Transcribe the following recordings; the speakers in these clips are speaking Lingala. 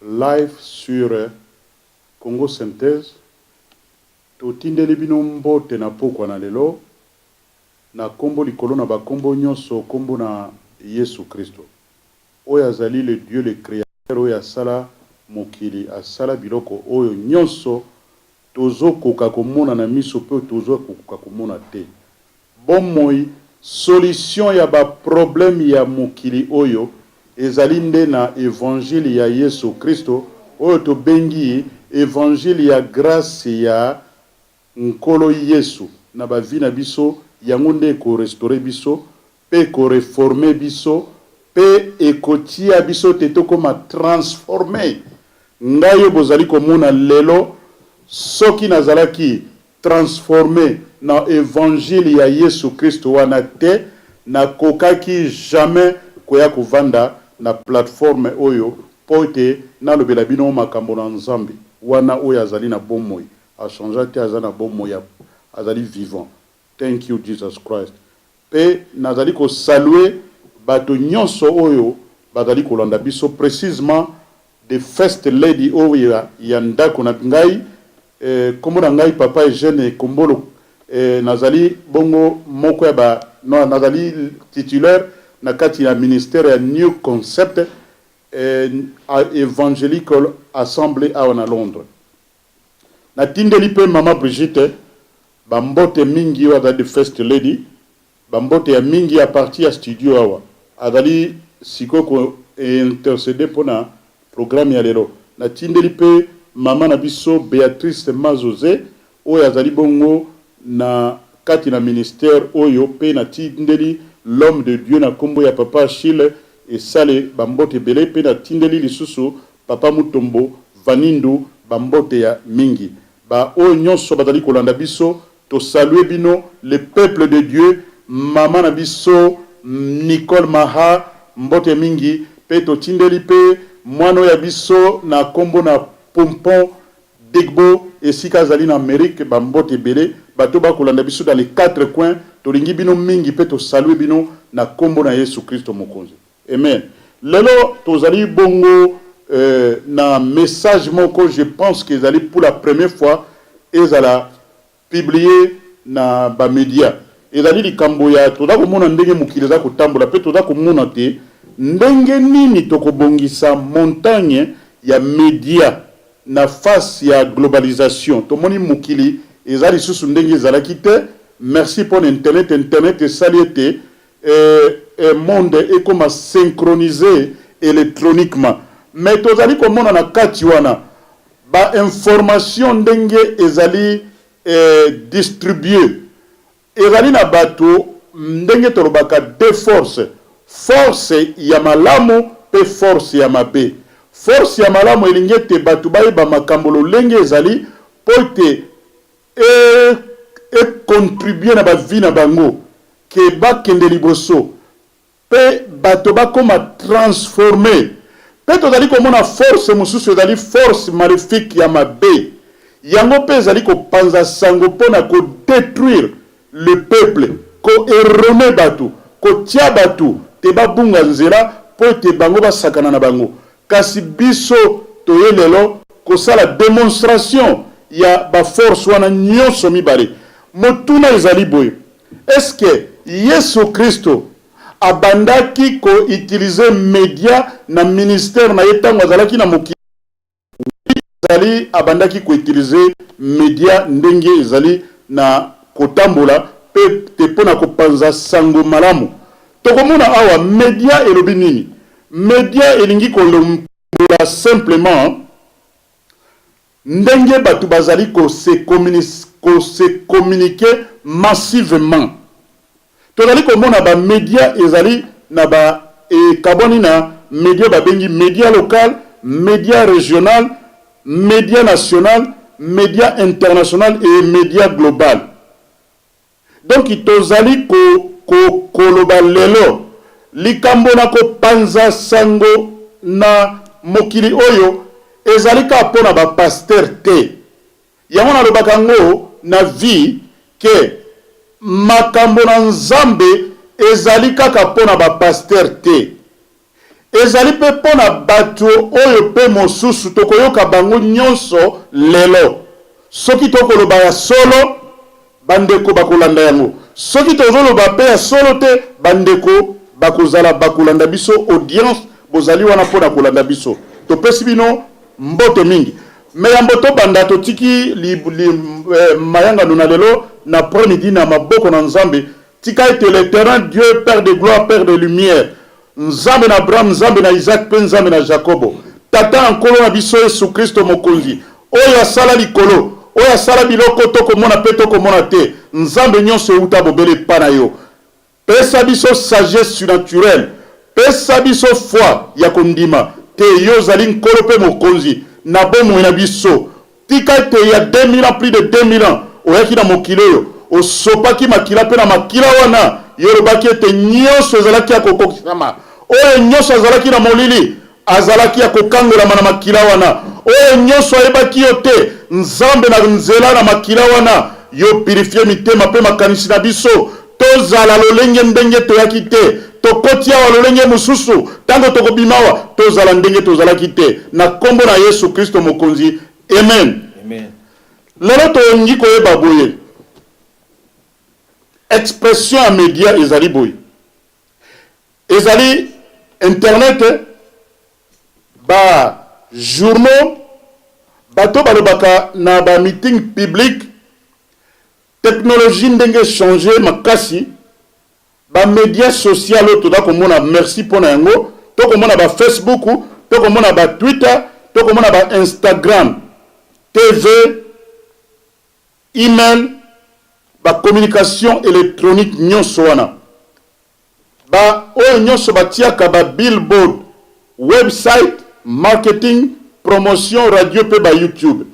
Live sur Congo Synthèse. Totindeli bino mbote na pokwa na lelo na kombo likolo na ba kombo nyonso, kombo na Yesu Kristo oyo azali le Dieu le createur oyo asala mokili, asala biloko oyo nyonso tozo koka komona na miso pe tozo kokoka komona te. Bomoi, solution ya ba problèmes ya mokili oyo ezali nde na evangile ya Yesu Kristo oyo tobengi evangile ya grace ya Nkolo Yesu na ba vie na biso, yango nde eko restaurer biso pe eko reformer biso pe ekotia biso te tokoma transformer. Ngai oyo bozali komona lelo soki nazalaki transforme na evangile ya Yesu Kristo wana te, nakokaki jamais koya kovanda na plateforme oyo mpo ete nalobela bino makambo na Nzambe wana oyo azali na bomoi, a changea te, aza na bomoi, azali vivant. Thank you Jesus Christ. Pe nazali ko saluer bato nyonso oyo bazali kolanda biso, precisement the first lady oyo ya ndako na ngai, kombo na ngai papa Eugène Ekombolo, nazali bongo moko ya ba, non, nazali titulaire na kati ya ministère ya New Concept Evangelical Assembly awa na Londres. Natindeli pe mama Brigitte ba mbote mingi oyo azali the first lady, ba mbote ya mingi à partir ya studio awa. Azali sikoyo ko interceder pona programme ya lelo. Natindeli pe mama na biso Beatrice Mazoze oyo azali bongo na kati na ministère oyo pe natindeli l'homme de Dieu na kombo ya papa Achille Esale ba mbote ebele pe natindeli lisusu Papa Mutombo Vanindu ba mbote ya mingi. Ba oyo nionso bazali kolanda biso to saluer bino le peuple de Dieu, maman na biso Nicole Maha mbote mingi pe totindeli pe muana oyo ya biso na kombo na Pompon Degbo esika azali na Amerique ba mbote ebele. Bato ba kolanda biso dans les quatres coins tolingi bino mingi pe to saluer bino na kombo na Yesu Christo Mokonzi. Amen lelo tozali bongo na message moko je pense que ezali pour la première fois ezala publie na ba media ezali likambo ya toza komona ndenge mokili eza kotambola pe toza komona te ndenge nini tokobongisa montagne ya media na face ya globalisation tomoni mokili eza lisusu ndenge ezalaki te merci pona internet internet esali ete Eh monde ekoma synchronise electroniquement mais tozali komona na kati wana ba informations ndenge ezali eh, distribuer ezali na bato ndenge tolobaka deux forces, force ya malamu pe force ya mabe. Force ya malamu elingi ete bato bayeba makambo lolenge ezali po ete e e contribuer na ba vie na bango que bakende liboso pe bato bakoma transformer pe tozali komona force mosusu ezali force malefique ya mabe yango pe ezali kopanza sango pona ko detruire le peuple ko erroner bato kotia bato te babunga nzela po ete bango basakana na bango Kasi biso toye lelo kosala demonstration ya ba forces wana nionso mibale. Motuna ezali boye, est-ce que Yesu Kristo abandaki ko utiliser media na ministère na ye tango azalaki na mokili? Oui, ezali abandaki ko utiliser media ndenge ezali na kotambola pe te mpo na kopanza sango malamu. Tokomona awa media elobi nini? Media elingi kolombola simplement ndenge batu bazali ko se ko se communiquer massivement. Tozali komona ba media ezali na ba ekabwani na media babengi media local, media regional, media national, media international et media global. Donc tozali ko ko koloba lelo likambo na kopanza sango na mokili oyo ezali kaka mpo na ba pasteurs te. Yango nalobaka yango na vie que makambo na Nzambe ezali kaka mpo na ba pasteurs te. Ezali mpe mpo na bato oyo mpe mosusu tokoyoka bango nyonso lelo. Soki tokoloba ya solo, bandeko bakolanda yango. Soki tozoloba mpe ya solo te, bandeko bakozala bakolanda biso. Audience bozali wana mpo na kolanda biso. Topesi bino mbote mingi. Me yambo tobanda, totiki li, li, mayangano na lelo na après-midi na maboko na Nzambe. Tika ete l'Eternel Dieu, Père de gloire, Père de lumière, Nzambe na Abraham, Nzambe na Isaac mpe Nzambe na Jakobo, Tata na Nkolo na biso Yesu Kristo Mokonzi, oyo asala likolo, oyo asala biloko tokomona mpe tokomona te, Nzambe nyonso euta bobele epa na yo. Pesa biso sagesse surnaturelle, pesa biso foi ya kondima te yo ozali Nkolo mpe Mokonzi na bomoi na biso. Tika ete ya 2000 ans, plus de 2000 ans, oyaki na mokili oyo, osopaki makila mpe na makila wana yo olobaki ete nyonso ezalaki ya kokokisama. Oyo nyonso azalaki na molili azalaki ya kokangolama na makila wana. Oyo nyonso ayebaki yo te, Nzambe, na nzela na makila wana yo purifie mitema mpe makanisi na biso. Tozala lolenge ndenge toyaki te, tokoti awa lolenge mosusu, ntango tokobima awa tozala ndenge tozalaki te, na nkombo na Yesu Kristo Mokonzi, amen. Amen. Lelo tolingi koyeba boye, expression ya media ezali boye, ezali internet, ba journaux, bato balobaka na ba meeting public, technologie ndenge changer makasi, ba media social oyo toza komona, merci mpo na yango, tokomona ba Facebook, tokomona ba Twitter, tokomona ba Instagram, TV, email, ba communication électronique nyonso wana, ba oyo nyonso batiaka ba billboard, website, marketing, promotion, radio mpe ba YouTube.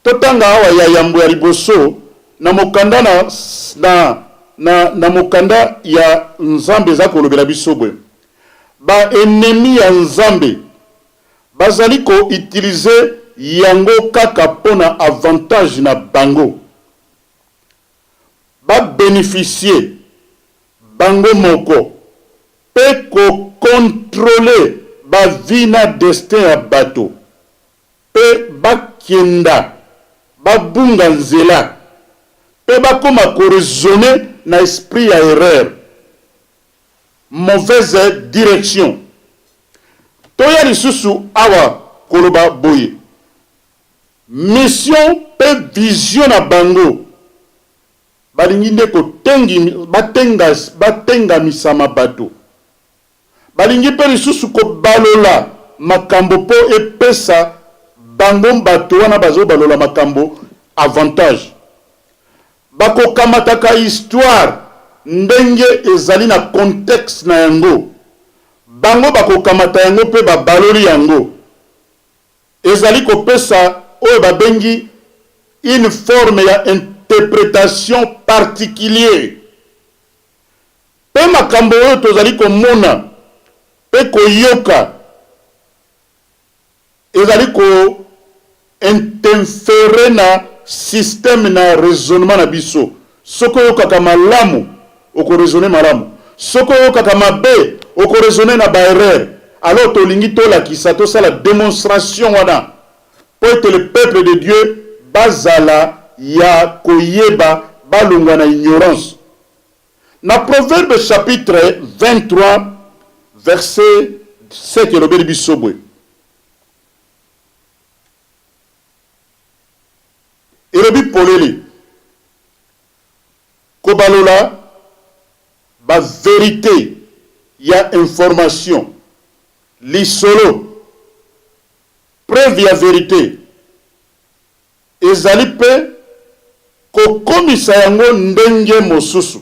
Totanga awa ya yambo ya liboso na mokanda na, na, na, na mokanda ya Nzambe eza kolobela biso boye, ba ennemi ya Nzambe bazali ko utiliser yango kaka mpo na avantage na bango, ba beneficier bango moko mpe ko controler ba vie na destin ya bato mpe bakenda babunga nzela mpe bakoma ko raisonner na esprit ya erreur, mauvaise direction. Toya lisusu awa koloba boye, mission mpe vision na bango balingi nde batengamisama bato. Balingi mpe lisusu kobalola makambo mpo epesa bango bato wana bazobalola makambo avantage. Bakokamataka histoire ndenge ezali na contexte na yango, bango bakokamata yango mpe babaloli yango. Ezali kopesa oyo babengi une forme ya interpretation particulier. Mpe makambo oyo tozali komona mpe koyoka ezali ko interferer na système na raisonnement na biso. Soki oyokaka malamu, oko raisonner malamu. Soki oyokaka mabe, oko raisonner na ba erreurs. Alors tolingi tolakisa, tosala demonstration wana mpo ete le peuple de Dieu bazala ya koyeba, balongwa na ignorance. Na Proverbe chapitre 23 verset 7 elobeli biso boye, elobi polele, kobalola ba verite ya information, lisolo, preuve ya verite ezali mpe kokomisa yango ndenge mosusu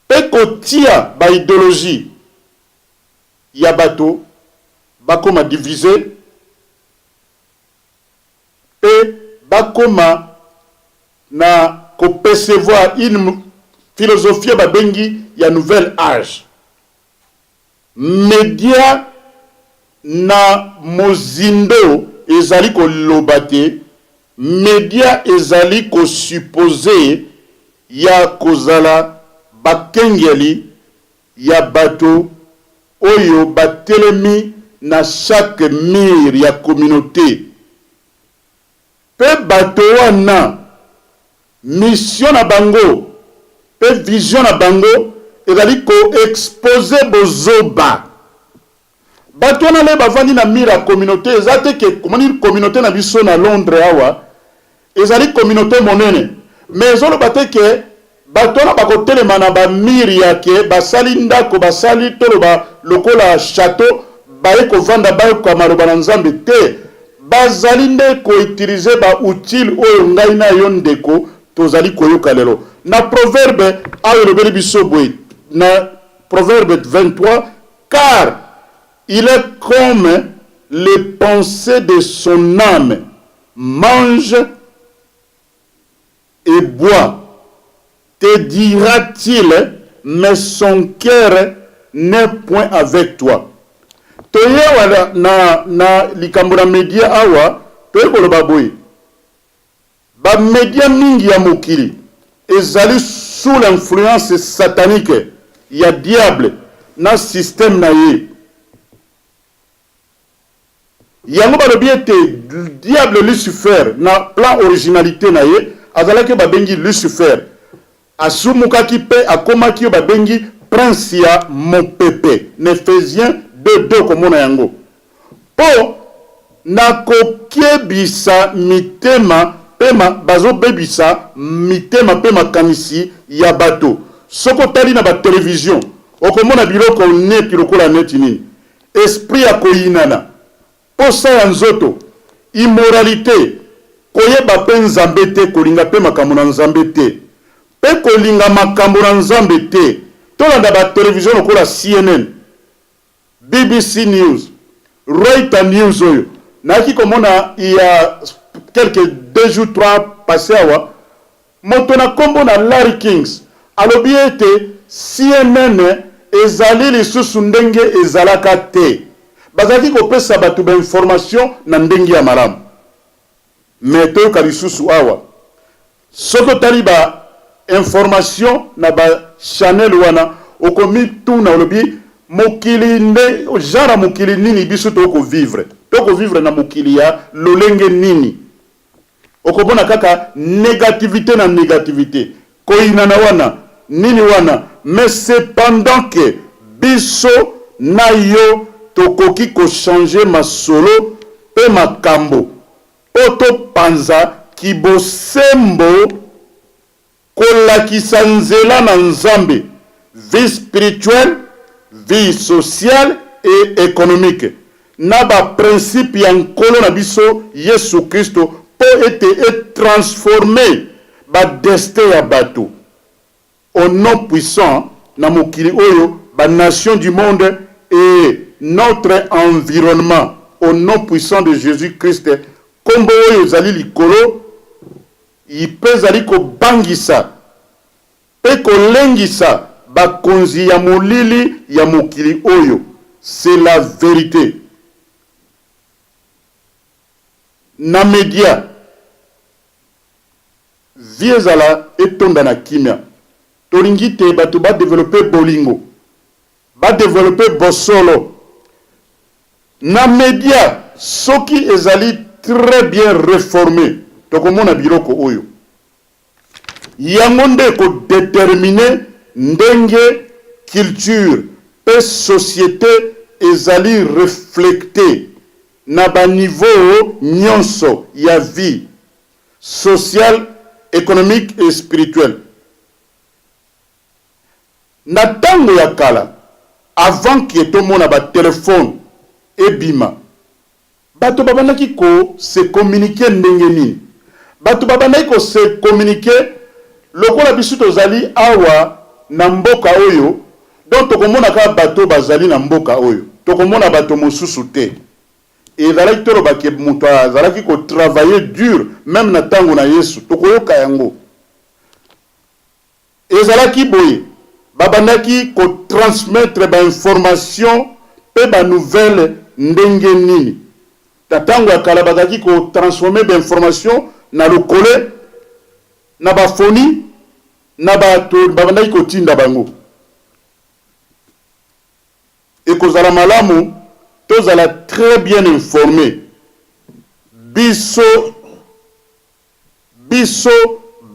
mpe kotia ba ideologie ya bato bakoma diviser mpe bakoma na ko percevoir une philosophie babengi ya nouvelle age. Media na mozindo ezali koloba te media ezali ko supposer ya kozala bakengeli. ya bato oyo batelemi na chaque mur ya communaute pe bato wana mission na bango pe vision na bango ezali ko exposer bozoba. Bato wana le bavandi na mur ya communaute eza te ke omoni communaute na biso na Londres awa ezali communaute monene mais ezoloba te ke bato wana bakotelema na ba mur ya ke basali ndako basali toloba lokola chateau baye kovanda bayoka maloba na Nzambe te. Bazali nde ko utiliser ba outils oyo ngai na yo ndeko tozali koyoka lelo. Na proverbe awa elobeli biso boye na proverbe 23 Car il est comme les pensees de son ame, mange et boit, te dira-t-il, mais son cœur n'est point avec toi. Toye awa na, na likambo na media awa, toye koloba boye, ba media mingi ya mokili ezali sous l'influence satanique ya diable na système na ye. Yango balobi ete diable Lucifer na plan originalite na ye azalaki oyo babengi Lucifer, asumukaki mpe akomaki oyo babengi prince ya mopepe na Ephesiens 2, 2 okomona yango. Mpo na kokebisa mitema mpe ma, bazobebisa mitema mpe makanisi ya bato. Soki otali na ba television okomona biloko neti lokola neti nini? Esprit ya koyinana, posa ya nzoto, immoralite, koyeba pe Nzambe te, kolinga pe makambo na Nzambe te, pe kolinga makambo na Nzambe te. Tolanda ba television lokola CNN, BBC News, Reuters News oyo nayaki komona il y a quelques deux jours trois passe awa, Moto na kombo na Larry Kings alobi ete CNN ezali lisusu ndenge ezalaka te. Bazalaki kopesa bato ba informations na ndenge ya malamu. Mais toyoka lisusu awa, soki otali ba informations na ba channel wana, okomituna olobi mokili nde genre ya mokili nini biso tokoki ko vivre? Toko vivre na mokili ya lolenge nini? Okomona kaka negativite na negativite, koyinana wana, nini wana, mais cependant que biso na yo tokoki ko changer masolo pe makambo po topanza kibosembo. Kolakisa nzela na Nzambe, vie spirituelle, vie sociale et economique, na ba principes ya Nkolo na biso Yesu Kristo mpo ete e transformer ba destins ya bato au nom puissant na mokili oyo, ba nations du monde et notre environnement au nom puissant de Jesus Christ, kombo oyo ezali likolo. Mpe ezali kobangisa mpe kolengisa bakonzi ya molili ya mokili oyo, c'est la verite. Na media, vie ezala etonda na kimia. Tolingi te bato ba developper bolingo, ba developper bosolo. Na media soki ezali très bien reforme tokomona biloko oyo. Yango nde eko determiner ndenge culture pe societe ezali reflecter na ba niveaux nionso ya vie sociale, economique et spirituelle. Na tango ya kala, avant que tomona ba telephones ebima, bato babandaki ko se communiquer ndenge nini? Bato babandaki ko se communiquer lokola biso tozali awa na mboka oyo, donc tokomona kaka bato bazali na mboka oyo, tokomona bato mosusu te. Ezalaki toloba que moto azalaki ko travailler dur meme na tango na Yesu, tokoyoka yango. Ezalaki boye, babandaki ko transmettre ba informations pe ba nouvelles ndenge nini? Na tango ya kala bazalaki ko transformer ba informations na lokole, na ba phonies, na bato babandaki kotinda bango. Ekozala malamu tozala très bien informe biso biso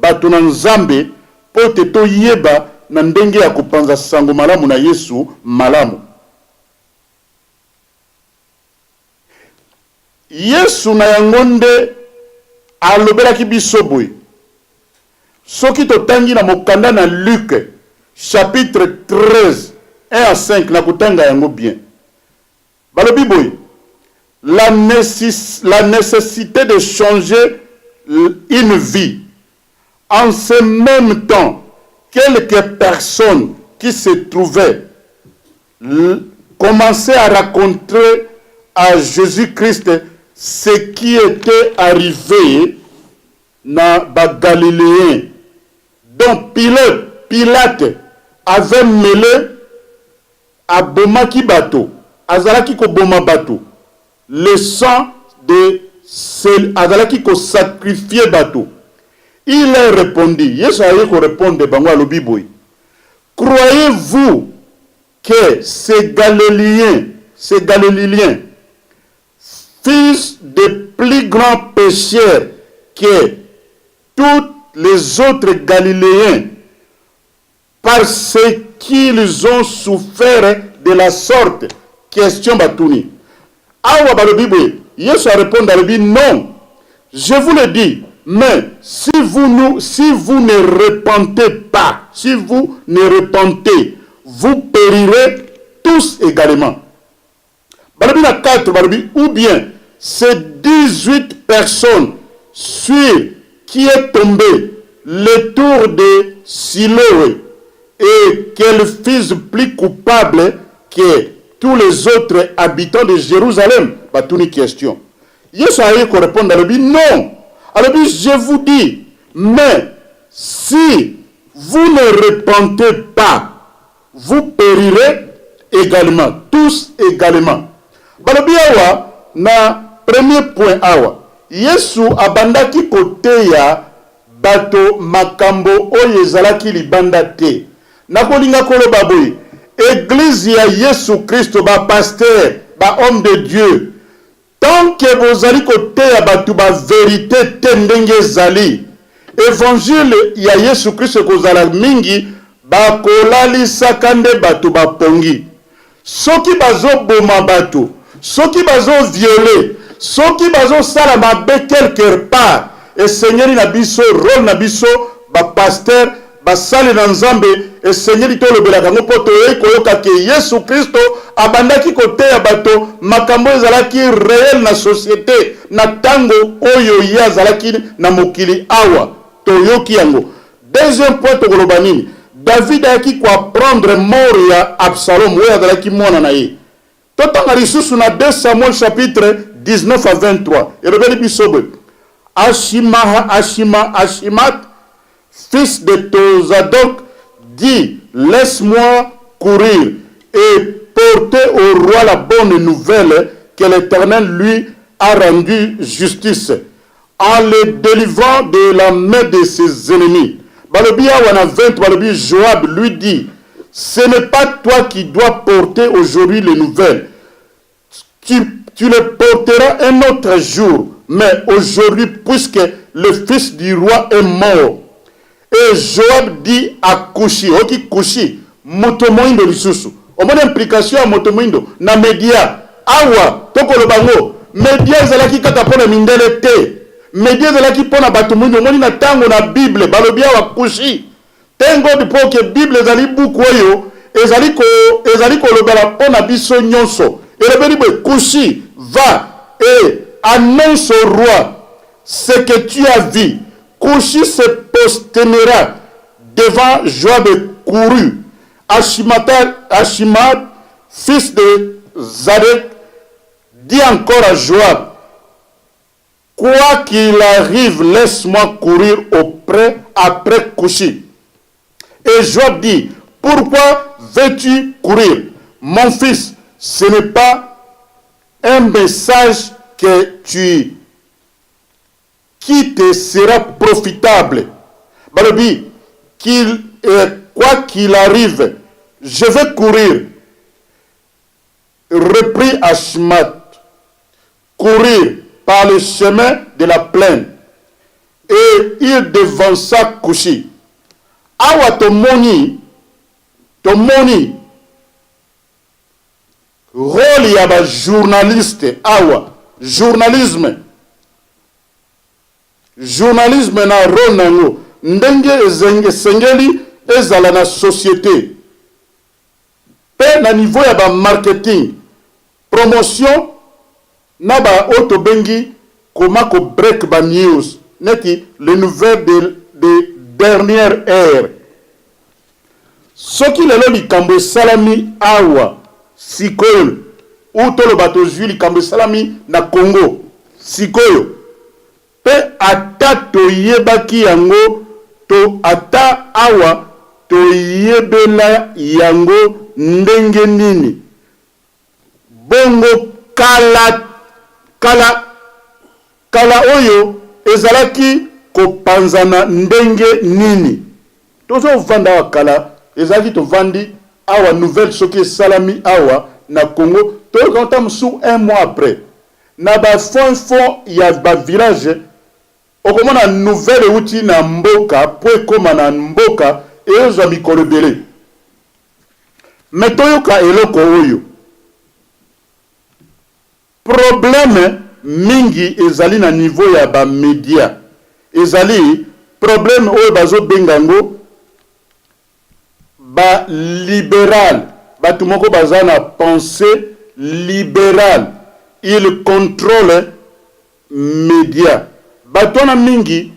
bato na Nzambe mpo ete toyeba na ndenge ya kopanza sango malamu na Yesu malamu. Yesu na yango nde alobelaki biso boye, soki totangi na mokanda na Luc chapitre 13 1 à 5, nakotanga yango bien. Balobi boye, la, la nécessité de changer une vie. En ce même temps, quelques personnes qui se trouvaient commençaient à raconter à Jésus-Christ ce qui était arrivé na ba Galiléens, dont Pilate, Pilate avait mêlé abomaki bato, azalaki koboma bato, le sang de azalaki ko sacrifier bato. Il leur repondit, Yesu aye ko repondre bango alobi boye, Croyez-vous que ces Galiléens, ces Galiléens fils de plus grands pécheurs que tous les autres Galiléens, parce qu'ils ont souffert de la sorte? Question batuni. Awa balobi boye, Yesu a répondre alobi non, je vous le dis, mais si vous, nous, si vous ne repentez pas, si vous ne repentez, vous périrez tous également. Balobi na 4, balobi ou bien ces 18 personnes sur qui est tombé le tour de Siloé et qu'elles fussent plus coupables que tous les autres habitants de Jérusalem? Batuni question. Yesu aye ko répondre alobi non. Alobi je vous dis, mais si vous ne repentez pas, vous perirez egalement, tous egalement. Balobi awa na premier point awa, Yesu abandaki koteya bato makambo oyo ezalaki libanda te. Nakolinga koloba boye, Eglise ya Yesu Kristo, ba pasteurs, ba hommes de Dieu, Tant que bozali koteya batu ba verite te ndenge ezali, evangile ya Yesu Christo ekozala mingi bakolalisaka nde batu ba pongi. Soki bazo boma batu, soki bazo viole, soki bazo sala mabe quelquer part, esengeli na biso role na biso ba pasteurs, Basali na Nzambe, esengeli tolobelaka yango mpo toyei koyoka ke Yesu Kristo abandaki koteya bato makambo oyo ezalaki reel na societe na tango oyo ye azalaki na mokili awa. Toyoki yango. Deuxième point, tokoloba nini? David ayaki ko apprendre mort ya Absalom oyo azalaki mwana na ye. Totanga lisusu na 2 Samuel chapitre 19 à 23, elobeli biso boye, Ashimaha, Ashima, Ashimat, fils de Tozadok, dit, Laisse-moi courir et porter au roi la bonne nouvelle que l'Éternel lui a rendu justice en le délivrant de la main de ses ennemis. Balobi awa na 20, balobi Joab lui dit, ce n'est pas toi qui dois porter aujourd'hui les nouvelles, tu, tu le porteras un autre jour, mais aujourd'hui, puisque le fils du roi est mort. Et Joab dit à Kushi, oki Kushi, moto moindo lisusu. Omoni implication ya moto moindo na media. Awa tokoloba ngo, media ezalaki kaka mpo na mindele te. Media ezalaki mpo na bato moindo. Omoni na tango na Bible balobi awa Kushi. Thank God mpo ke Bible ezali buku oyo ezali ko ezali kolobela mpo na biso nyonso. Elobeli boye, Kushi, va et annonce au roi ce que tu as vu. Kushi se posternera devant Joab et courut. Ashimata, Ashimat, fils de Zadek, dit encore à Joab, Quoi qu'il arrive, laisse-moi courir auprès, après Kushi. Et Joab dit, pourquoi veux-tu courir? Mon fils, ce n'est pas un message que tu qui te sera profitable. Balobi, qu'il, quoi qu'il arrive, je vais courir. reprit Ashmat courir par le chemin de la plaine et il devança Kushi. Awa tomoni, tomoni role ya ba journaliste awa, journalisme, journalisme na role na yango ndenge esengeli ezala na société pe na niveau ya ba marketing, promotion na ba oyo tobengi koma ko break ba news neti les nouvelles de dernière heure. Soki lelo likambo esalami awa sikoyo ou toloba tozui likambo esalami na Congo sikoyo Pe ata toyebaki yango to ata awa toyebela yango ndenge nini, bongo kala kala kala oyo ezalaki kopanzana ndenge nini? Tozo vanda awa kala ezalaki tovandi awa nouvelle soki esalami awa na Congo toyoka yango tango mosusu un mois après. Na ba fin fond ya ba village okomona nouvelle ewuti na mboka po ekoma na mboka eozwa mikolo ebele. Mais toyoka eloko oyo. Problème mingi ezali na niveau ya ba media. Ezali problème oyo bazo benga yango Ba liberal batu moko baza na pense liberal il controle media batu wana mingi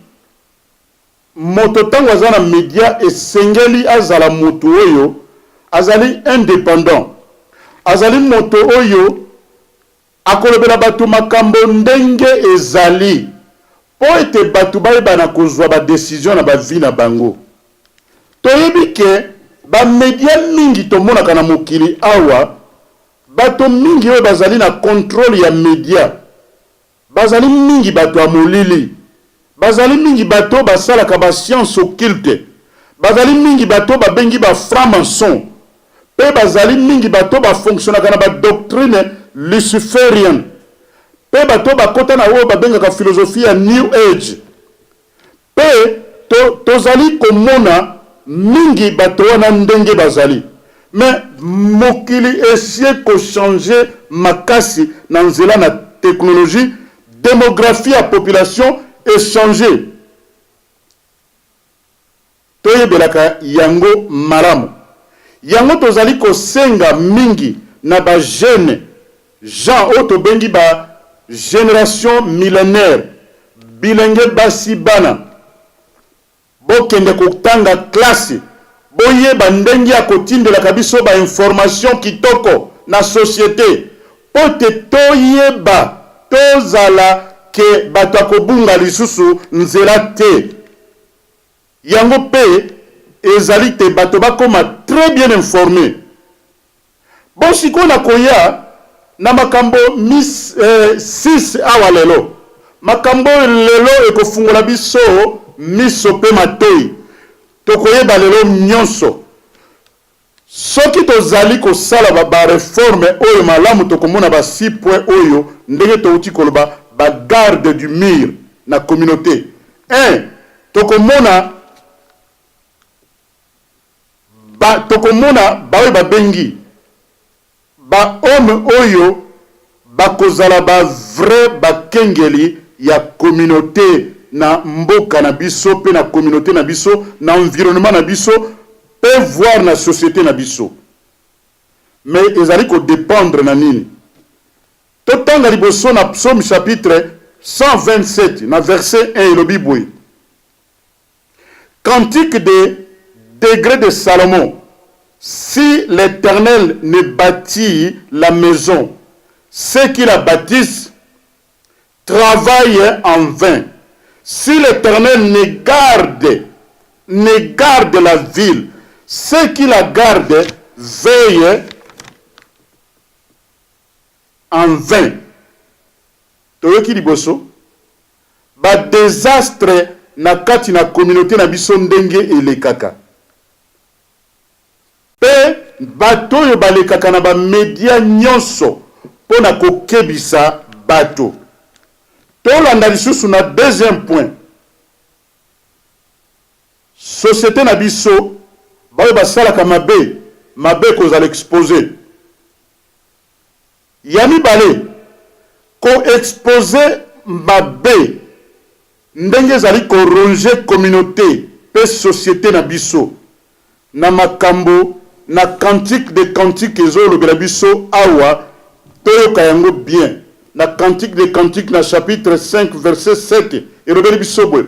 moto tango aza na media esengeli azala mutu oyo azali independant azali moto oyo Akolobela bato makambo ndenge ezali mpo ete bato bayebana kozua ba decisions na ba vie na bango. Toyebi que ba medias mingi tomonaka na mokili awa, bato mingi oyo bazali na controle ya media bazali mingi bato ya molili, bazali mingi bato oyo basalaka ba sciences occultes, bazali mingi bato oyo babengi ba francs-maçons, Mpe bazali mingi bato ba fonctionnaka na ba doctrines luciferian mpe bato bakota na oyo babengaka philosophie ya New Age. Mpe to, tozali komona mingi bato wana ndenge bazali. Mais mokili esi eko changer makasi na nzela na technologie, demographie ya population e changer. Toyebelaka yango malamu. Yango tozali kosenga mingi na ba jeunes gens oyo tobengi ba generation millenaire, bilenge basi bana, bokende kotanga classe, boyeba ndenge ya kotindelaka biso ba informations kitoko na societe mpo te toyeba, tozala que bato ya kobunga lisusu nzela te. Yango pe ezali te bato bakoma très bien informe. Bon sikoyo nakoya na makambo mis eh, six awa lelo. Makambo oyo lelo ekofungola biso miso pe matoyi. Tokoyeba lelo nionso. Soki tozali kosala ba ba reformes oyo malamu tokomona ba six points oyo ndenge towuti koloba ba gardes du mur na communaute. Un, tokomona ba tokomona baoyo babengi Ba hommes oyo bakozala ba vrais bakengeli ya communaute na mboka na biso pe na communaute na biso, na environnement na biso pe voir na societe na biso. Mais ezali ko dependre na nini? Totanga liboso na Psaume chapitre 127 na verset 1 elobi boye, Cantique de degré de Salomon, Si l'Eternel ne bâtit la maison, ceux qui la bâtissent travaillent en vain. Si l'Eternel ne garde, ne garde la ville, ceux qui la gardent veillent en vain. Toyoki liboso ba desastres na kati na communaute na biso ndenge elekaka. Pe. bato oyo balekaka na ba media nyonso mpo na kokebisa bato. Tolanda lisusu na deuxième point. Societe na biso, baoyo basalaka mabe, mabe ekozala expose. Ya mibale, ko exposer mabe ndenge ezali ko ronger communaute pe societe na biso na makambo na Cantique des cantiques ezo lobela biso awa, toyoka yango bien na Cantique des cantiques na chapitre 5 verset 7 elobeli biso boye,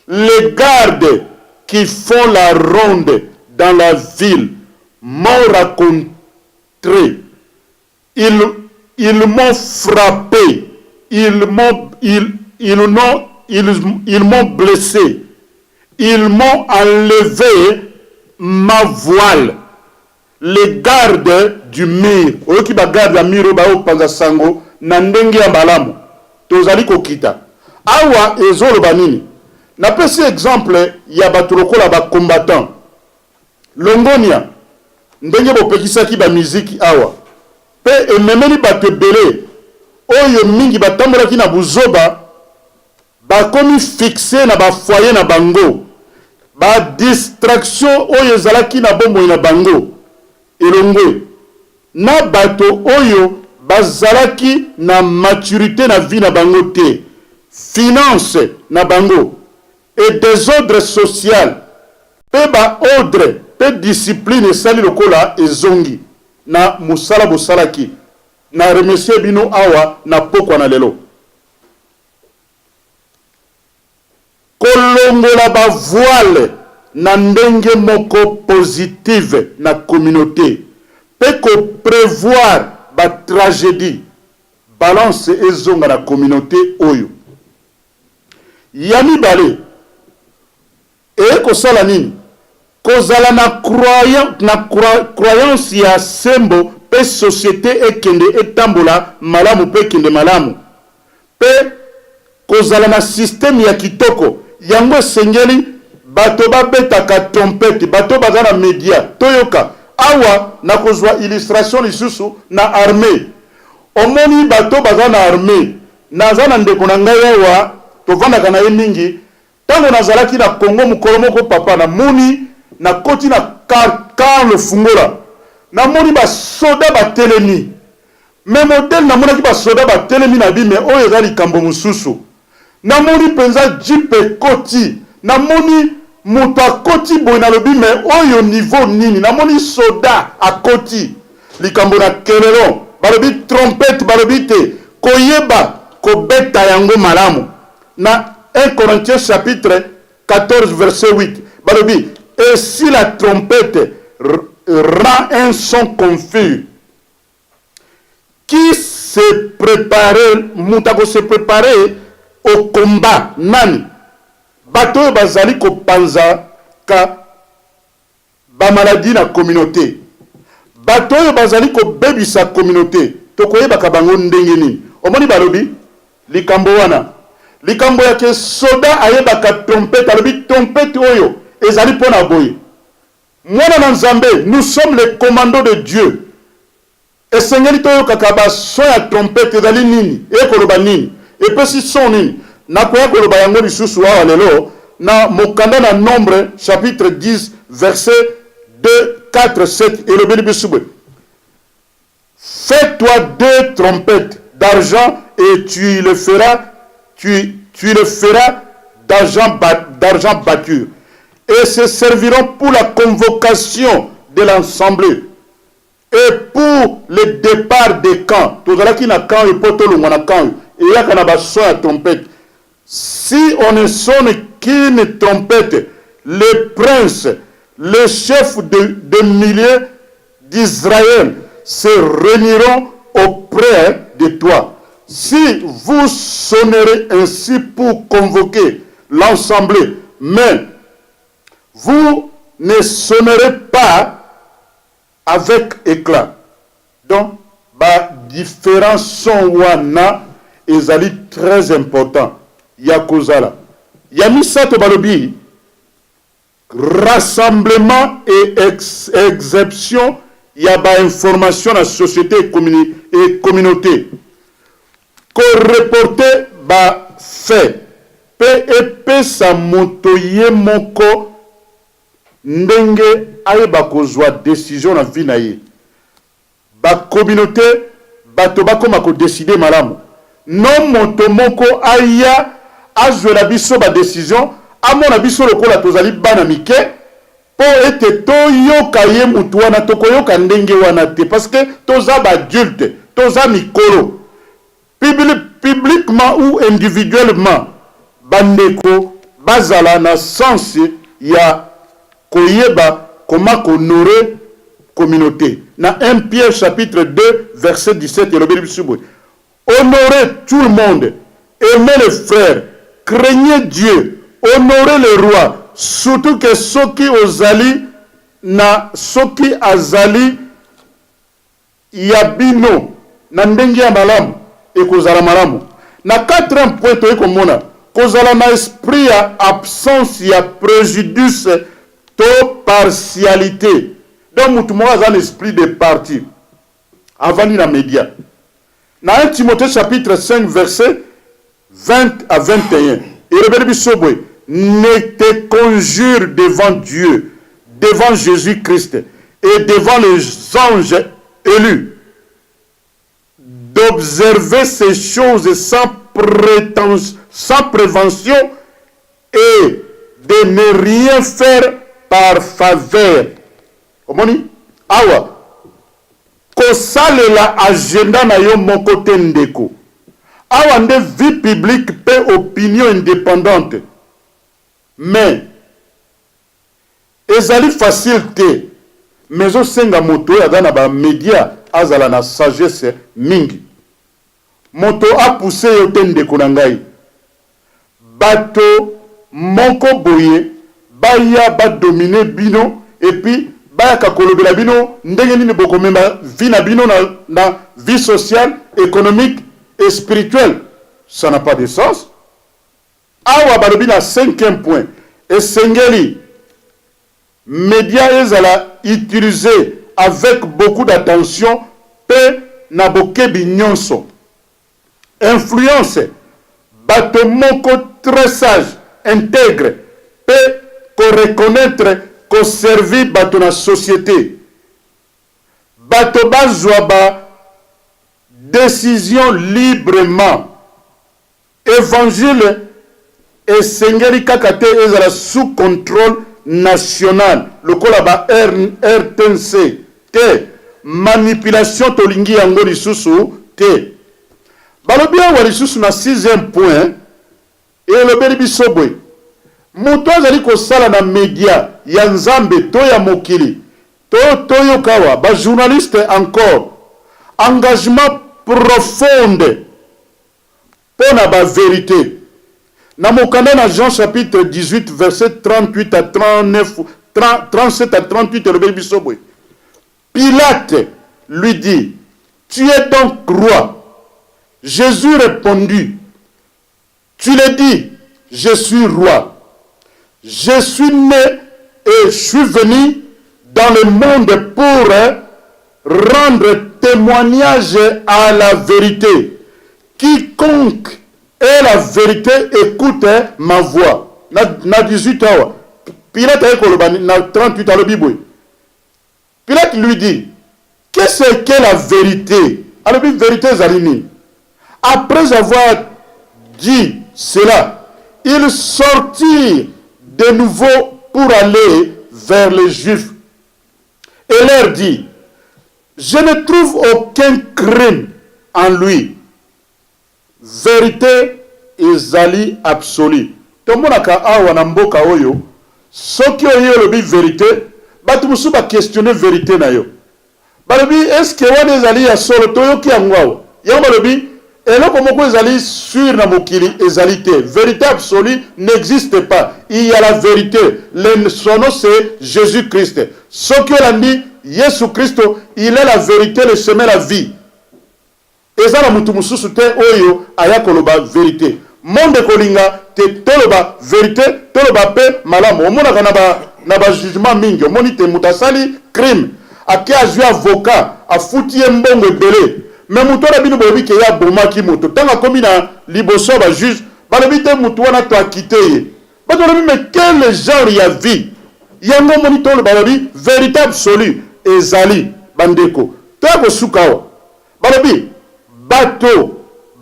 Les gardes qui font la ronde dans la ville m'ont raconte Ils ils m'ont frappe, ils m'ont ils ils n'ont ils ils m'ont blesse, ils m'ont enleve ma voile. Les gardes du mur, oyoki ba gardes ya mur oyo baye kopanza sango na ndenge ya malamu. Tozali kokita. Awa ezoloba nini? Napesi exemple ya bato lokola ba combattants. Longonia ndenge bopekisaki ba miziki awa pe ememeli batu ebele oyo mingi batambolaki na buzoba bakomi fixe na ba foyer na bango ba distraction oyo ezalaki na bomoi na bango elongwe na bato oyo bazalaki na maturite na vie na bango te finance na bango et desordre social pe ba ordre pe discipline esali lokola ezongi na mosala bosalaki na remercier bino awa na pokwa na lelo. Kolongola ba voile na ndenge moko positive na communaute pe ko prevoir ba tragedies balance ezonga na communaute oyo. Ya mibale, eye kosala nini? Kozala na na croyance ya sembo mpe societe ekende etambola malamu mpe ekende malamu mpe kozala na système ya kitoko. Yango esengeli bato babetaka trompette, bato baza na media. Toyoka awa, nakozwa illustration lisusu na armee. Omoni bato baza na armee, Naza na ndeko na ngai awa tovandaka na ye mingi tango nazalaki na Congo mokolo moko papa na moni na koti na camp lofungola na moni ba soda ba telemi mais modele na monaki ba soda ba telemi na bi mais oyo eza likambo mosusu na moni penza jeep ekoti na moni moto akoti boye nalobi mais oyo niveau nini na moni soda akoti Likambo na kelelo, balobi trompette, balobi te koyeba kobeta yango malamu. Na 1 Corinthiens chapitre 14 verset 8, balobi, Et si la trompette rend un son confus, qui se prepare, moto ako se preparer au combat nani? Bato oyo bazali kopanza ka Ba maladies na communaute. Bato oyo bazali kobebisa communaute, tokoyebaka bango ndenge nini? Omoni balobi likambo wana, likambo ya ke soda ayebaka trompette, alobi trompette oyo ezali mpo na boye. Mwana na Nzambe, nous sommes les commandos de Dieu. Esengeli toyokaka ba son ya trompette ezali nini? Eye koloba nini? Epesi son nini? Nakoya koloba yango lisusu awa lelo na mokanda na Nombre chapitre 10 verset 2, 4, 7 elobeli biso boye, Fais-toi deux trompettes d'argent et tu les feras, tu, tu les feras d'argent d'argent battu et se serviront pour la convocation de l'assemblée. Et pour le depart des camps, tozalaki na camp oyo po tolongwa na camp oyo, eyaka na ba sons ya trompette. Si on ne sonne qu'une trompette, les princes, les chefs de de milliers d'Israël se reuniront auprès de toi. Si vous sonnerez ainsi pour convoquer l'assemblée, mais vous ne sonnerez pas Avec eclat. Donc ba differents sons wana ezali très important ya kozala. Ya misato balobi rassemblement et exception ya ba information na société et communauté, ko reporter ba faits mpe epesa moto ye moko ndenge ayeba kozwa décision na vie na ye. Bacommunauté, bato bakóma kodécider malamu, no moto moko aya azwela biso badécision, amona biso lokola tozali bana mike mpo ete toyoka ye. Mutu wana tokoyoka ndenge wana te, parce que toza baadulte, toza mikolo. Publiquement ou individuellement, bandeko bazala na sens ya koyeba koma kohonorer communauté. Na 1 Pierre chapitre 2 verset 17, elobeli biso boye: "Honorez tout le monde, aimez les frères, craignez Dieu, honorez le roi." Surtout que soki ozali na soki azali ya bino na ndenge ya malamu, ekozala malamu. Na 4e point, toyei komona kozala na esprit ya absence ya préjudice to partialité. Donc mutu moko aza na esprit de parti, avandi na média. Na 1 Timothée chapitre 5 verset 20 à 21, elobeli biso boye: "Ne te conjure devant Dieu, devant Jésus-Christ et devant les anges élus d'observer ces choses sans prétention, sans prévention et de ne rien faire par faveur." Omoni awa, kosalela agenda na yo moko te, ndeko. Awa nde vie publique mpe opinion indépendante, mais ezali facile te, mais ezosenga moto oyo aza na bamédia azala na sagesse mingi. Moto apuse yo te, ndeko na ngai. Bato moko boye baya badominer bino, et puis bayaka kolobela bino ndenge nini bokomema vie na bino na vie sociale, économique et spirituelle. Ça n'a pas de sens. Awa balobi na cinquième point, esengeli média ezala utilisé avec beaucoup d'attention mpe na bokebi nyonso. Influence bato moko très sage, intègre, mpe koreconnaître koservir bato na société. Bato bazwa ba décision librement. Évangile esengeli kaka te ezala sous contrôle national lokola ba RTNC te. Manipulation, tolingi yango lisusu te. Balobi awa lisusu na sixième point, elobeli biso boye: moto azali kosala na media ya Nzambe to ya mokili to toyoka awa bajournaliste encore, engagement profonde mpo na bavérité. Na mokanda na Jean chapitre 18 verset 38 à 39, 30, 37 à 38, elobeli biso boye: Pilate lui dit: "Tu es donc roi?" Jésus répondit: "Tu le dis, je suis roi. Je suis né et je suis venu dans le monde pour rendre témoignage à la vérité. Quiconque est la vérité écoute ma voix." Na 18 awa, Pilate aye koloba na 38, alobi boye, Pilate lui dit: "Qu'est-ce que la vérité?" Alobi vérité ezali nini? Après avoir dit cela, il sortit de nouveau pour aller vers les Juifs et leur dit: "Je ne trouve aucun crime en lui." Vérité ezali absolue. Tomonaka awa na mboka oyo, soki oyo olobi vérité, bato mosusu baquestionner vérité na yo. Balobi: "Eske wana ezali ya solo? Toyoki yango awa." Yango balobi eloko moko ezali sûr na mokili ezali te. Vérité absolue n'existe pas. Il y a la vérité, son nom, c'est Jésus Christ. Soki olandi Yesu Kristo, il est la vérité, le chemin, la vie. Eza na motu mosusu te oyo aya koloba vérité. Monde ekolinga te toloba vérité, toloba mpe malamu. Omonaka na bajugement mingi, omoni te moto asali crime, Ake azwi avocat, afuti ye mbongo ebele. Mais moto wana, bino boyebi ke ye abomaki moto. Ntango akomi na liboso ya bajuge, balobi te motu wana to akite ye. Bato balobi: mais quel genre ya vie yango? Omoni, toloba, balobi vérité absolue ezali. Bandeko, toya kosuka awa. Balobi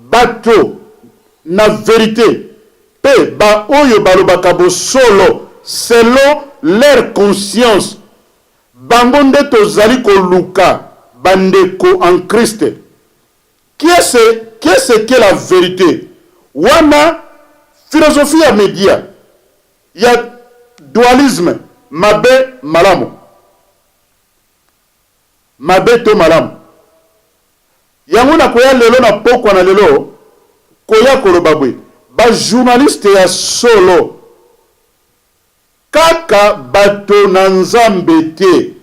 bato na vérité mpe baoyo balobaka bosolo selon leur conscience, bango nde tozali koluka. Bandeko en Christ, qu'est-ce que la vérité? Wana philosophie ya média ya dualisme, mabe malamu, mabe to malamu. Yango nakoya lelo na pokwa na lelo koya koloba boye: bajournaliste ya solo, kaka bato na Nzambe te.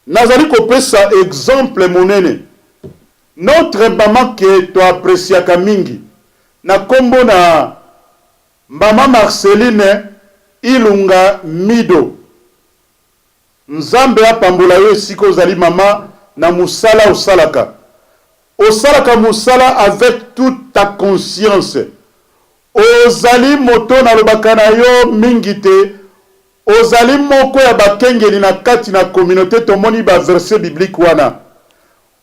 Nazali kopesa exemple monene, notre mama ke toapresiaka mingi na nkombo na Mama Marceline Ilunga Mido. Nzambe apambola yo esika ozali, mama, na mosala osalaka. Osalaka mosala avec toute ta conscience. Ozali moto nalobaka na yo mingi te. Ozali moko ya bakengeli na kati na communauté. Tomoni baverset biblique wana.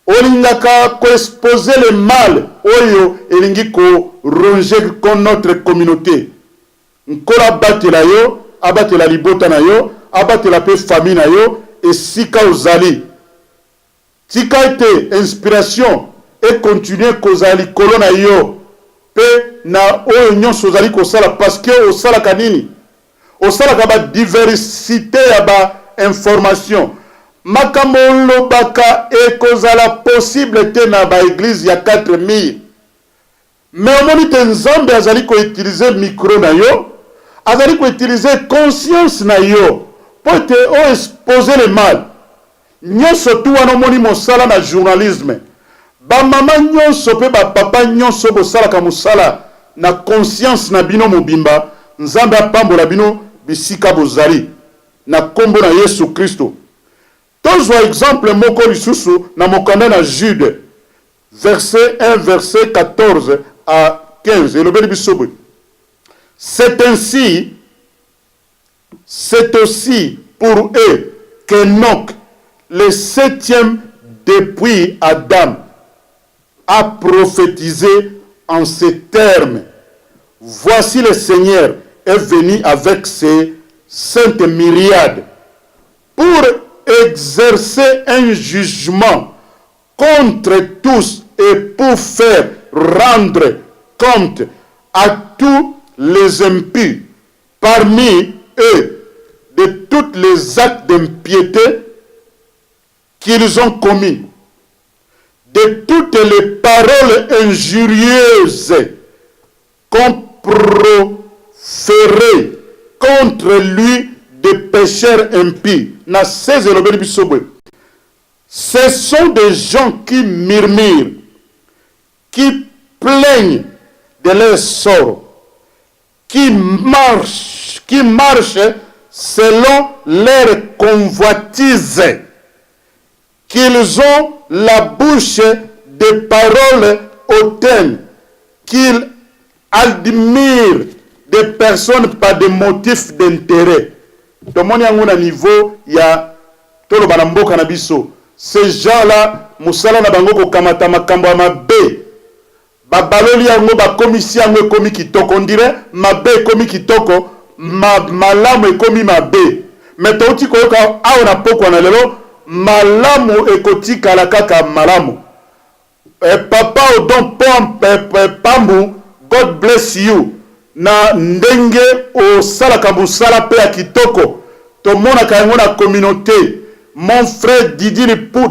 Olingaka koexposer le mal oyo elingi koronger notre communauté. Nkolo abatela yo, abatela libota na yo, abatela mpe famille na yo esika ozali. Tika ete inspiration econtinue kozala likolo na yo mpe na oyo nyonso ozali kosala, parce que osalaka nini? Osalaka badiversité ya bainformation. Makambo olobaka ekozala possible te na baéglise ya 4000, mais omoni te Nzambe azali koutiliser micro na yo, azali koutiliser conscience na yo mpo ete oexpose le mal nyonso tu wana. Omoni mosala na journalisme, bamama nyonso mpe bapapa nyonso bosalaka mosala na conscience na bino mobimba, Nzambe apambola bino bisika bozali na nkombo na Yesu Kristo. Tozwa exemple moko lisusu na mokanda na Jude, verset 1, verset 14 à 15. Elobeli biso boye: c'est ainsi, c'est aussi pour eux qu'Enoch, le septième depuis Adam, a prophétisé en ces termes: voici, le Seigneur est venu avec ses saintes myriades pour exercer un jugement contre tous et pour faire rendre compte à tous les impies parmi eux de tous les actes d'impiété qu'ils ont commis, de toutes les paroles injurieuses qu'ont proférées contre lui des pécheurs impies. Na 16 elobeli biso boye: ce sont des gens qui murmurent, qui plaignent de leur sort, qui marchent selon leur convoitise, qu'ils ont la bouche des paroles hautaines, qu'ils admirent des personnes par des motifs d'intérêt. Tomoni yango na niveau ya toloba na mboka na biso. Ces gens-là, mosala na bango kokamata makambo ya mabe, babaloli yango, bakomisi yango ekomi kitoko. On dirait mabe ekomi kitoko, malamu ekomi mabe. Mais touti koyoka awa na pokwa na lelo, malamu ekotikala kaka malamu. Papa Odon Pambu, God bless you na ndenge osalaka mosala mpe ya kitoko. Tomonaka yango na communauté. Mon frère Didi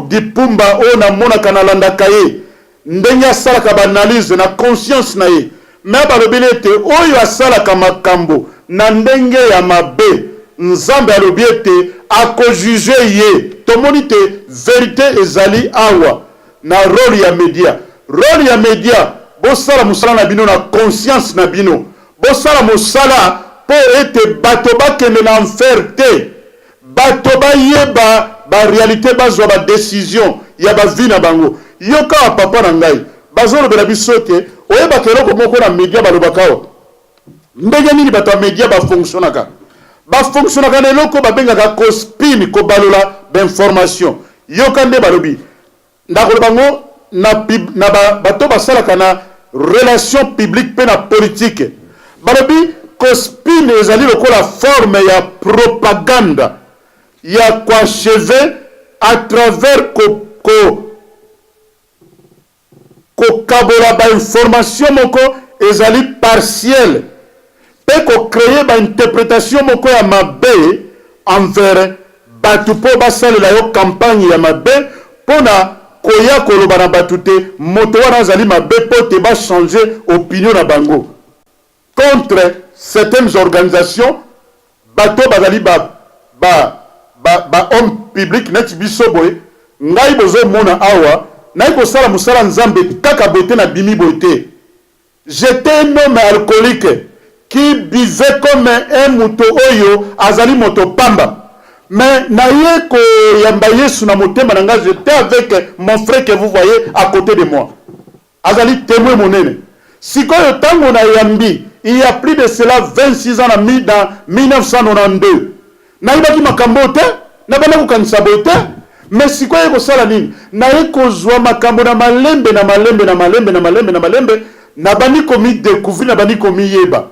Dipumba oyo namonaka, nalandaka ye ndenge asalaka baanalyse na conscience na ye. Mais balobeli ete oyo asalaka makambo na ndenge ya mabe, Nzambe alobi ete akojuger ye. Tomoni te vérité ezali awa na rôle ya média. Rôle ya média, bosala mosala na bino na conscience na bino. Bosala mosala mpo ete bato bakende na enfer te, bato bayeba. ba réalité, bazwa ba décision ya ba vie na bango. Yoka wa papa na ngai, bazolobela biso te. Oyebaka eloko moko na media balobaka awa, ndenge nini bato ya media bafonctionnaka? Bafonctionnaka na eloko babengaka kospin, kobalola bainformation. Yoka nde balobi, ndakoloba ngo na bato basalaka na relation publique mpe na politique. Balobi kospin ezali lokola forme ya propagande ya koachever à travers kokabola bainformation moko ezali partielle mpe kocréer bainterprétation moko ya mabe envers bato, mpo basalela yo campagne ya mabe mpona koya koloba na bato te moto wana azali mabe, mpo te bachanger opinion na bango contre certaines organisations. Bato bazali ba homme public neti biso boye. Ngai bozomona awa, nayi kosala mosala Nzambe kaka boye te, nabimi boye te. J'étais un homme alcoolique qui buvait comme un moto oyo azali moto pamba, mais naye koyamba Yesu na motema na ngai. J'étais avec mon frère que vous voyez à côté de moi, azali témoin monene. Sikoyo ntango nayambi, il y a plus de cela 26 ans, dans 1992, nayebaki makambo te, nabanda kokanisa boye te. Mais sikoyo ekosala nini? Naye kozwa makambo na malembe, na malembe, na malembe, na malembe, na malembe. Nabandi komidécouvrir, nabandi komiyeba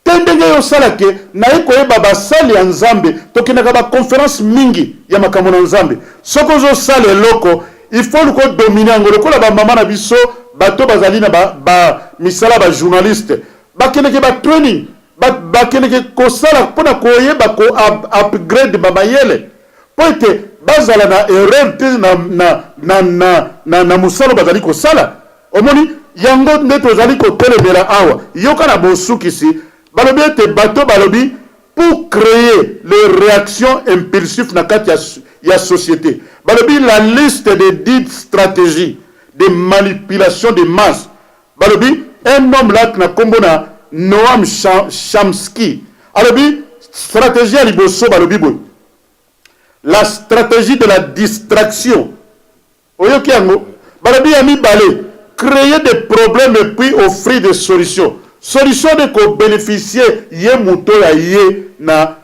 te. Ndenge oyo osala ke naye koyeba basali ya Nzambe, tokendaka baconférence mingi ya makambo na Nzambe. Soki ozosala eloko, il faut luka odominer yango. Lokola bamama na biso, bato bazali na ba misala, bajournaliste, bakendeke batraining, bakendeke kosala mpona koyeba ko-upgrade bamayele, mpo ete bazala na erreur te na mosala bazali kosala. Omoni yango nde tozali kotelemela awa. Yoka na bosukisi, balobi ete bato balobi pour créer les réactions impulsives na kati ya société. Balobi la liste de 10 stratégies de manipulation de masse. Balobi un homme là na nkombo na Noam Chomsky alobi stratégie ya liboso, balobi boye: la stratégie de la distraction. Oyoki yango? Balobi ya mibale, créer des problèmes et puis offrir des solutions. Solution de kobénéficier ye moto ya ye na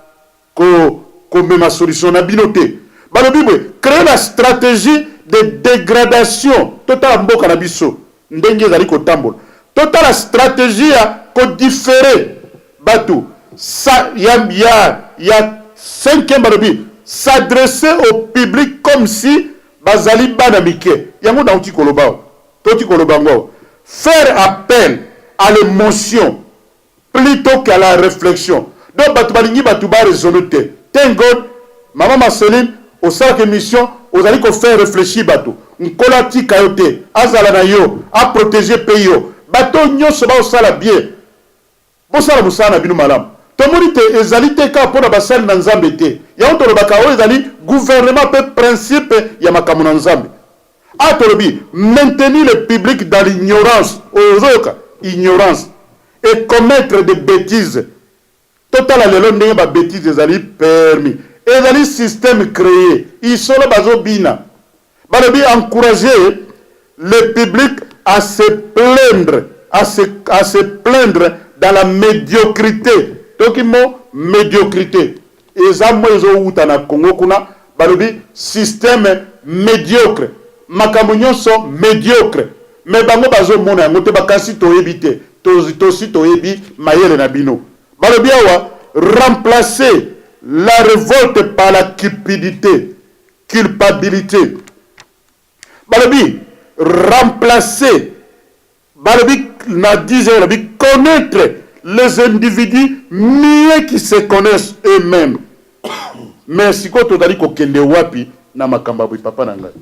komema solution na bino te. Balobi boye, créer la stratégie de dégradation. Totala mboka na biso ndenge ezali kotambola. Totala stratégie ya kodifférer bato. Ya cinquième, balobi s'adresser au public comme si bazali bana mike. Yango nauti koloba awa, toti koloba yango awa. Faire appel à l'émotion plutôt qu'à la réflexion. Donc bato balingi bato baraisonner te. Thank God, mama Marceline, osalaka émission, ozali kofaire réfléchir bato. Nkolo atika yo te, azala na yo, aprotéger mpe yo. Bato nyonso baosala bien, bosala mosala na bino malamu. Tomoni te ezali te kaka mpo na basali na Nzambe te. Yango tolobaka oyo ezali gouvernement mpe principe ya makambo na Nzambe. A tolobi maintenir le public dans l'ignorance. Oyo ozoyoka ignorance et commettre des bêtises. Totala lelo ndenge babêtise ezali permis, ezali système créé isolo bazobina. Balobi encourager le public à se plaindre dans la médiocrité. Toki mo médiocrité eza mo ezowuta na Congo kuna. Balobi système médiocre, makambo nyonso médiocre, mais bango bazomona yango te, bakasi toyebi te. Tosi toyebi mayele na bino. Balobi awa remplacer la révolte par la cupidité, culpabilité. Balobi remplacer, balobi na 10, balobi connaître les individus mieux qu'ils se connaissent eux-mêmes. Mais sikoyo tozali kokende wapi na makambo ya boye, papa na ngai?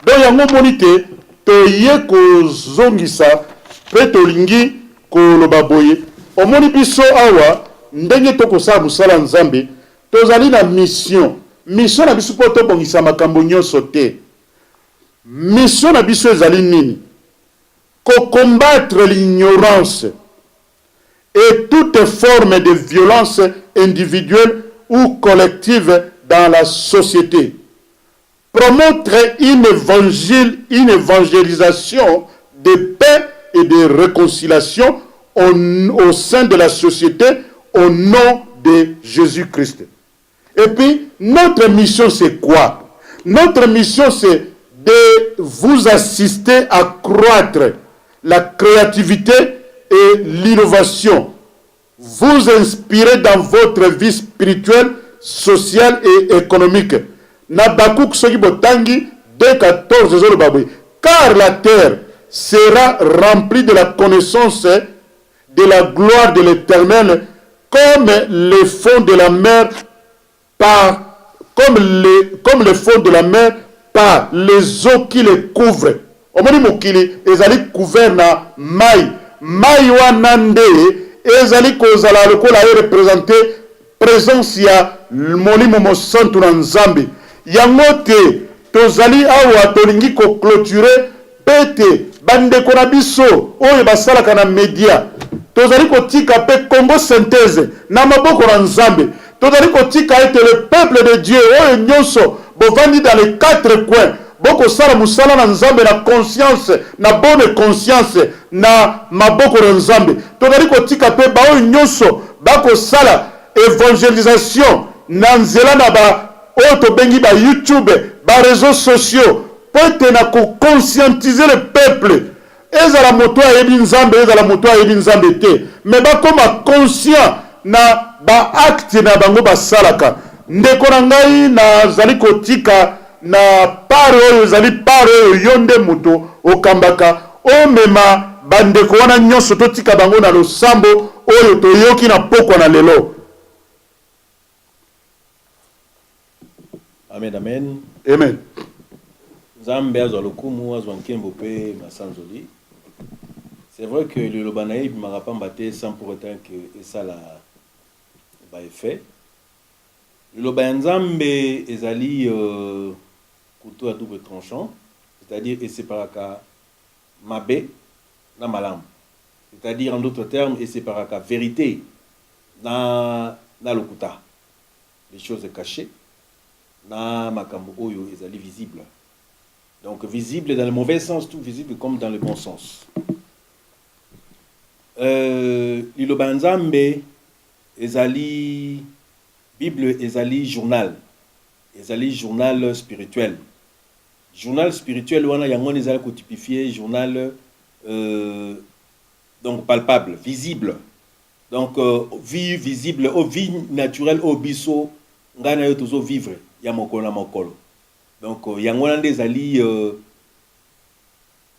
Donc yango omoni te, toye kozongisa mpe tolingi koloba boye. Omoni biso awa ndenge tokosala mosala Nzambe, tozali na mission. Mission na biso mpo tobongisa makambo nyonso te. Mission na biso ezali nini? Kocombattre l'ignorance et toute forme de violence individuelle ou collective dans la société. Promotre une évangile, une évangélisation de paix et de réconciliation au sein de la société au nom de Jésus-Christ. Et puis, notre mission, c'est quoi? Notre mission, c'est de vous assister à croître la créativité et l'innovation. Vous inspirer dans votre vie spirituelle, sociale et économique. Na Habacuc, soki botangi 2.14, ezoloba boye: car la terre sera remplie de la connaissance de la gloire de l'Éternel comme les fonds de la mer par comme les fonds de la mer par les eaux qui les couvrent. Omoni, mokili ezali couvert na mai. Mai wana nde ezali kozala lokola ereprésente présence ya Molimo Mosantu na Nzambe. Yango te tozali awa, tolingi koclôturer mpe te bandeko na biso oyo basalaka na media. Tozali kotika mpe Congo Synthèse na maboko na Nzambe. Tozali kotika ete le peuple de Dieu oyo nyonso bovandi dans les quatre coins, bokosala mosala na Nzambe na conscience, na bonne conscience, na maboko na Nzambe. Tozali kotika mpe baoyo nyonso bakosala évangélisation na nzela na ba oyo tobengi ba YouTube, baréseaux sociaux, mpo ete na koconscientiser le peuple, ezala moto ayebi Nzambe, ezala moto ayebi Nzambe te, mais bakóma conscient na baacte na bango basalaka. Ndeko na ngai, nazali kotika na part oyo ezali part oyo yo nde moto okambaka, omema bandeko wana nyonso, totika bango na losambo oyo toyoki na pokwa na lelo. Amen, amen. Amen. Nzambe azwa lokumu, azwa nkembo mpe masanzoli. C'est vrai que liloba na ye ebimaka pamba te sans pour autant que esala baeffet. Liloba ya Nzambe ezali couteau à double tranchant, c'est-à-dire eseparaka mabe na malamu, c'est-à-dire, en d'autres termes, eseparaka vérité na lokuta, les choses cachées na makambo oyo ezali visible. Donc visible dans le mauvais sens, tout visible comme dans le bon sens. Liloba ya Nzambe ezali Bible, ezali journal, ezali journal spirituel. Journal spirituel wana, yango wana ezali kotypifie journal donc palpable, visible. Donc vie visible o vie naturelle oyo biso, ngai na yo, tozovivre ya mokolo na mokolo. Donc yango wana nde ezali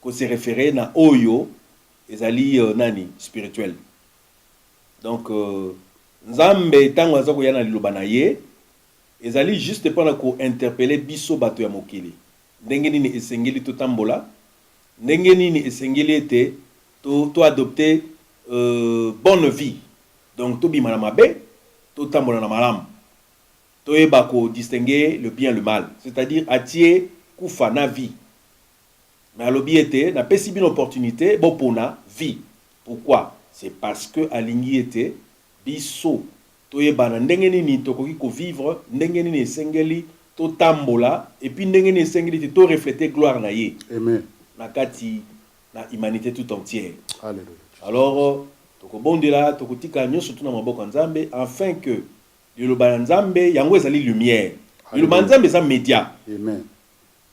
kose référer na oyo ezali nani, spirituel. Donc Nzambe, ntango aza koya na liloba na ye, ezali juste mpona kointerpeller biso bato ya mokili, ndenge nini esengeli totambola, ndenge nini esengeli ete to adopte bonne vie. Donc tobima na mabe, totambola na malamu, toyeba kodistinguer le bien, le mal. C'est-à-dire atie kufa na vie, mais alobi ete napesi bino opportunité bopona vie. Pourquoi? C'est parce que alingi ete biso toyebana ndenge nini tokoki kovivre, ndenge nini esengeli totambola, et puis ndenge nini esengeli te torefléter gloire na ye Amen. na kati na humanité tout entière. Alléluia. Alors tokobondela, tokotika nyonso tu na maboko ya Nzambe, afin que liloba ya Nzambe yango ezali lumière, liloba ya Nzambe eza média. Amen.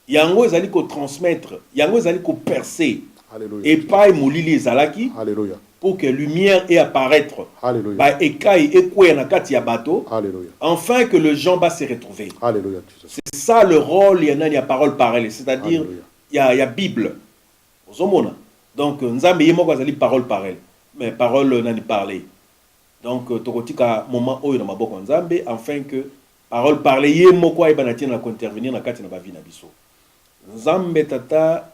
Yango ezali kotransmettre, yango ezali kopercer Alléluia. epai molili ezalaki Alléluia. pour que lumière ait apparaître, Alléluia. baekai ekweya na kati ya bato, Alléluia. enfin que le gens va se retrouver. Alléluia. Jesus. C'est ça le rôle ya nani, ya parole parlée, c'est-à-dire Alléluia. ya Bible. Ozomona, donc Nzambe ye moko azali parole parlée, mais parole nani, parlée. Donc tokotika moment oyo na maboko ya Nzambe, afin que parole parlée ye moko ayeba na ntina na kointervenir na kati na bavie na biso. Nzambe Tata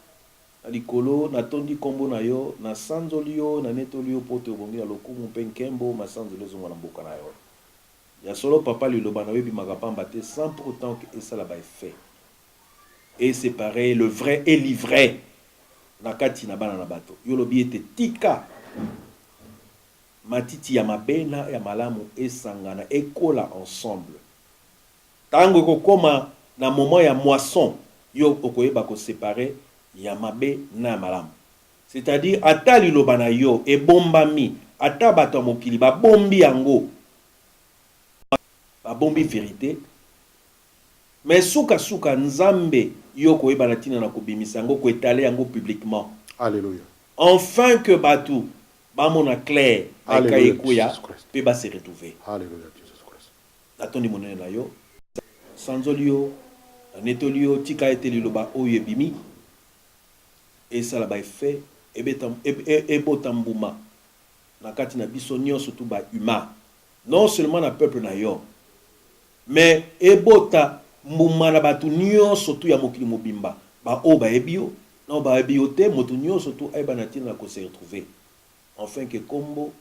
na likolo, natondi nkombo na yo, nasanzoli yo, nanetoli yo, mpo te obongi na lokumu mpe nkembo, masanzoli ezonga na mboka na yo. Ya solo, Papa, liloba na yo ebimaka pamba te sans pour autant que esala baeffet et séparer le vrai et l'ivraie na kati na bana na bato. Yo olobi ete tika matiti ya mabe na ya malamu esangana, ekola ensemble. Ntango ekokóma na moment ya moisson, Yo okoyeba ko separer ya mabe na ya malamu. C'est-à-dire ata liloba na yo ebombami, ata bato ya mokili babombi yango, babombi verite, mais suka suka Nzambe yo okoyeba na tina na kobimisa yango, ko etaler yango publiquement. Alleluia. Enfin que batu bamona clair, ba ekayi Alleluia ekweya Jesus Christ. pe ba se retrouver. Alleluia Jesus Christ. Natondi monene na yo, nasanzoli yo, nanetoli yo, tika ete liloba oyo ebimi esala ba effets, ebeta, ebota mbuma na kati na biso nionso tout ba humains, non seulement na peuple na yo, mais ebota mbuma na batu nionso tout ya mokili mobimba, ba oyo bayebi yo na oyo bayebi yo te, moto nionso tout ayeba na tina na ko se retrouver, enfin que kombo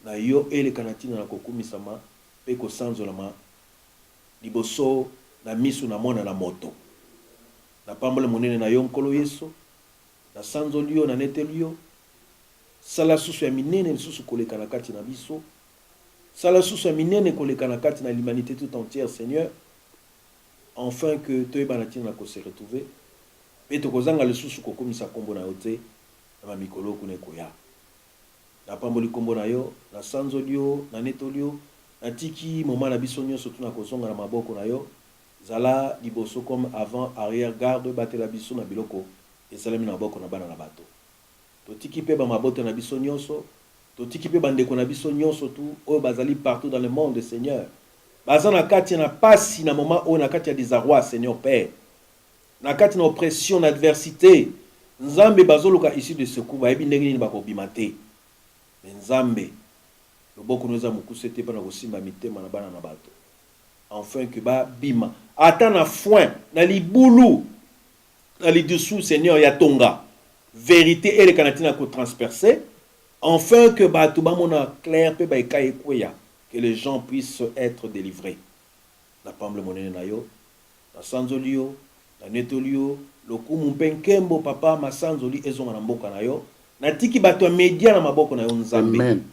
na yo eleka na ntina na kokumisama mpe kosanzolama liboso na miso na Mwana na moto. Napamboli monene na yo, Nkolo Yesu, nasanzoli yo, naneteli yo. Sala susu ya minene lisusu koleka na kati na biso. Sala susu ya minene koleka na kati na l'humanite tout entière, Seigneur, enfin que toyeba na ntina na ko se retrouver mpe tokozanga lisusu kokumisa nkombo na yo te na ba mikolo kuna ekoya. Napamboli kombo na yo, nasanzoli yo, nanetoli yo, natiki moment na biso nionso tout na kozonga na maboko na yo, zala liboso comme avant arrière garde batela biso na biloko esalemi na maboko na bana na bato. Totiki pe ba mabota na biso nionso, totiki pe ba ndeko na biso nionso tout oyo bazali partout dans le monde Seigneur, baza na kati na pasi na moment oyo na kati ya desarroi Seigneur Père, na kati na oppression na adversite nzambe bazoluka issue de secours bayebi ndenge nini bakobima te mais nzambe loboko no eza mokuse te pona kosimba mitema na bana na bato enfin que babima ata na foin na libulu na lidusu seigneur ya tonga verite eleka na tina ko transpercer enfin que bato bamona clair pe ba ekai ekweya que les gens puissent etre delivres na pamble monene na yo Nasanzoli yo, nanetoli yo, lokumu mpe nkembo papa masanzoli ezonga na mboka na yo, natiki bato ya media na maboko na yo Nzambe. Amen.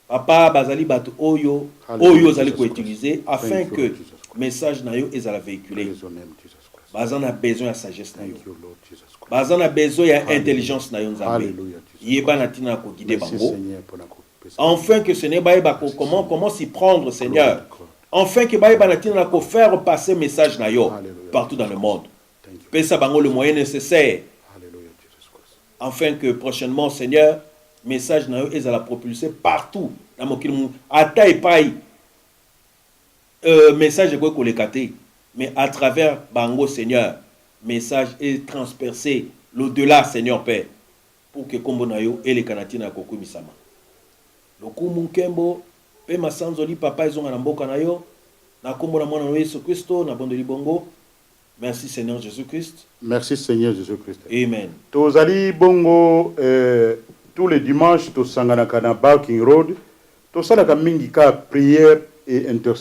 Papa bazali bato oyo Hallelujah, oyo ozali Jesus ko Christ. utiliser afin Thank you, que Lord Jesus Christ. message na yo ezala vehiculer. Praise your name, Jesus Christ. Baza na besoin ya sagesse na yo. Thank you, Lord Jesus Christ. Baza na besoin ya Hallelujah. intelligence na yo Nzambe. Hallelujah, Jesus Yeba Christ. na tina ya ko guider Merci bango. Seigneur pona kopesa Enfin que Seigneur bayeba ko Merci, comment Seigneur. comment s'y prendre Glory Seigneur. to God. Enfin que bayeba na tina na ko faire passer message na yo Hallelujah, partout dans Jesus le monde. Christ. Thank you. Pesa bango le moyen nécessaire. Hallelujah, Jesus Christ. Enfin que prochainement Seigneur message na yo ezala propulsé partout na mokili mu ata epai message ekoki koleka te mais à travers bango Seigneur message est transpercé l'au-delà Seigneur Père pour que kombo na yo eleka na tina ya kokumisama. Lokumu, nkembo, pe masanzoli Papa ezonga na mboka na yo na kombo na mwana na yo Yesu Christo na bondeli bongo. Merci Seigneur Jesus Christ. Merci Seigneur Jesus Christ. Amen. Tozali bongo tous les dimanches tosanganaka na Barking Road, tosalaka mingi kaka prière et intercession.